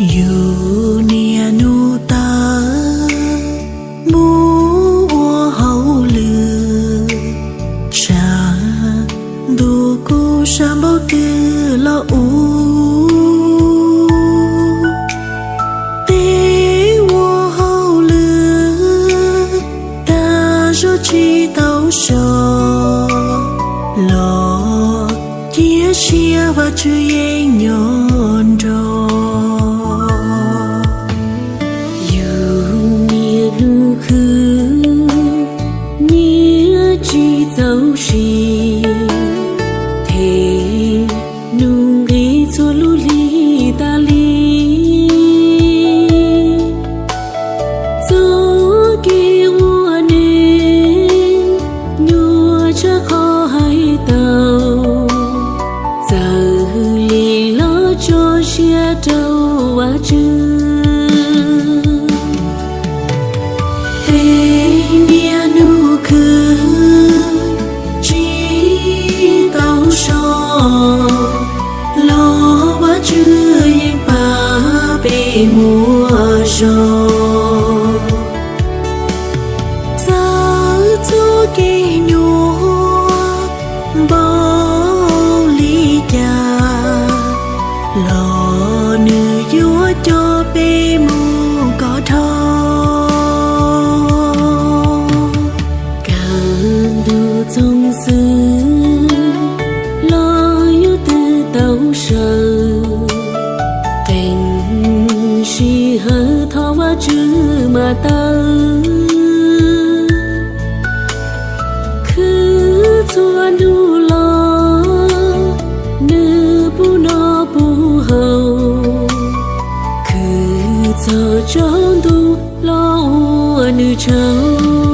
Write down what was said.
Yus niaj hnub tawm mus ua hauj lwm, sab ntuj kuj sab npaum twg los ua, tej ua hauj lwm tag zog tsis tau so, los cia siab Vajtswv yeej nyob nrog. Yus niaj hnub khwv, nyiaj tsis txaus siv, them nuj nqis txhua lub hli tas li. Txoj kev ua neej nyuaj tshaj qhov hais tau, txawm li los tso siab rau Vajtswv. Tej niaj hnub khwv tsis tau so, los Vajtswv yeej pab peb muaj zog. Txawm txoj kev nyuaj npaum li cas, los nws yuav coj peb mus kom dhau. Kaj ntug txoos xwm los yus twb tau sawv, qee sij hawm thov Vajtswv mas tawm. Khwv txhua ntu los nws pub noj pub haus, khwv txog tsaus ntuj los ua nws tsaug.